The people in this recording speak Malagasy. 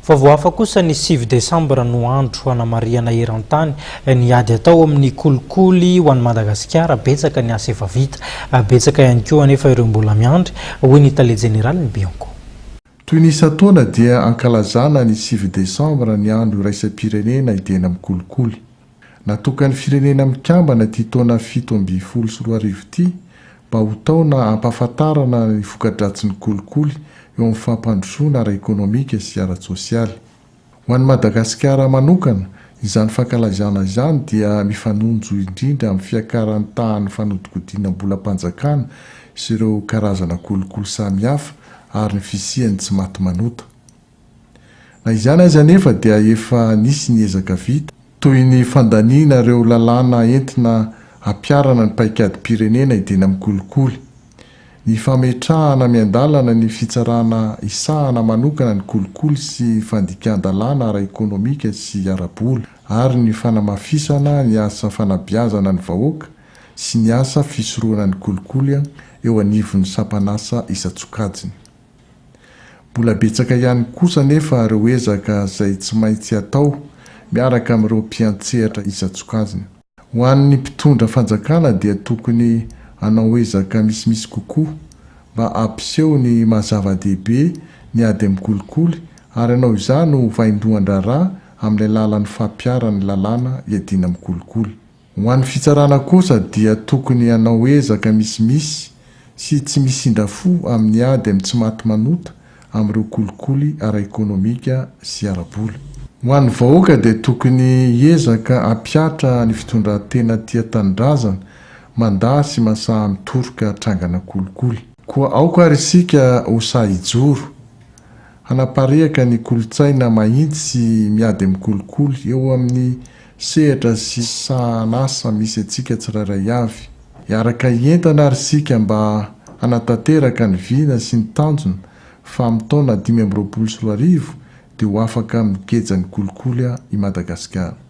Vaovao hafa kosa, ny 9 desambra no andro hanamarihana eran-tany ny ady atao amin'ny kolikoly ho an'i Madagasikara. Betsaka ny asa efa vita, betsaka ihany koa anefa ireo mbola miandry, hoy ny tale jeneralin'ny Bianco. Toy ny isan-taona dia ankalazana ny 9 desambra ny andro iraisam-pirenena hiadiana amin'ny kolikoly. Natokan'ny Firenena Mikambana ity taona 2017 ity mba ho taona hampahafantarana ny voka-dratsin'ny kolikoly eo amin'ny fampandrosoana ara-ekonomika sy ara-tsosialy. Ho an'i Madagasikara manokana, izany fankalazana izany dia mifanonjo indrindra amin'ny fiakaran'ny tahan'ny fanodikodinam-bolam-panjakana sy ireo karazana kolikoly samihafa ary ny fisian'ny tsy maty manota. Na izany aza anefa dia efa nisy ny ezaka vita, toy ny fandaniana ireo lalàna entina hampiharana ny paikadim-pirenena hidiana amin'ny kolikoly, ny fametrahana miandalana ny fitsarana hisahana manokana ny kolikoly sy fandikan-dalàna ara-ekonomika sy ara-bola ary ny fanamafisana ny asa fanabeazana ny vahoaka sy ny asa fisorohana ny kolikoly eo anivon'ny sampan'asa isan-tsokajiny. Mbola betsaka ihany kosa anefa ireo ezaka izay tsy maintsy atao miaraka amin'ireo mpiantsehatra isan-tsokajiny. Ho an'ny mpitondra fanjakana dia tokony hanao ezaka misimisy kokoa mba hampiseho ny maha zava-dehibe ny ady amin'ny kolikoly ary hanao izany ho vaindohan-draharaha amin'ny alalan'ny fampiharana ny lalàna iadiana amin'ny kolikoly. Ho an'ny fitsarana kosa dia tokony hanao ezaka misimisy sy tsy misy indra fo amin'ny ady amin'ny tsy maty manota amin'ireo kolikoly ara-ekonomika sy ara-bola. Ho an'ny vahoaka dia tokony hiezaka hampihatra ny fitondran-tena tia tanindrazana, mandà sy masaha mitoroka trangana kolikoly. Koa aoka ary isika ho sahy hijoro, hanapariaka ny kolontsaina mahitsy sy miady amin'ny kolikoly eo amin'ny sehatra sy sahan'asa misy antsika tsirairay avy. Hiaraka hientana ary isika mba hanatanteraka ny vina sy ny tanjona fa amin'ny taona 2025 dia ho afaka amin'ny gejan'ny kolikoly i Madagasikara.